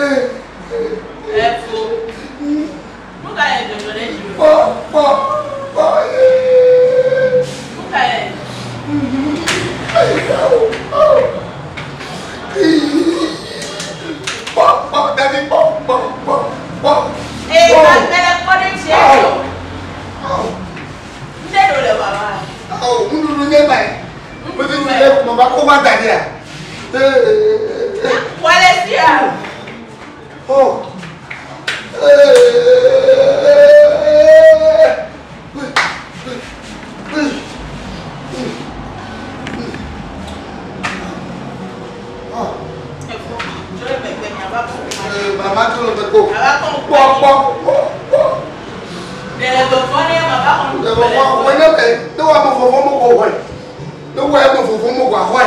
Efo. Nu ka le dzɔdzɔ ɖe dziwò? Kpɔ kpɔ kpɔ ye. Nu ka le? Kpɔ kpɔ davi kpɔ kpɔ kpɔ kpɔ. Ee, ma mele kpɔ ɖe tsia dzi o. Ŋɖe ɖo le wawa. Awo nuɖuɖu nye ma ye. Nuɖuɖu nye mo ba ko va da ɖia. Wale sia. Oh. Efo, dzo le megbe mia va kɔ. Mama tó le megbe o. Kpɔ kpɔ kpɔ kpɔ. Ɖe le vɔvɔ ne ma va xɔ Le vɔvɔ wɔ ne ne wɔ ame vɔvɔ mo kɔ wɔe. Ne wɔ ame vɔvɔ mo kɔ axɔe.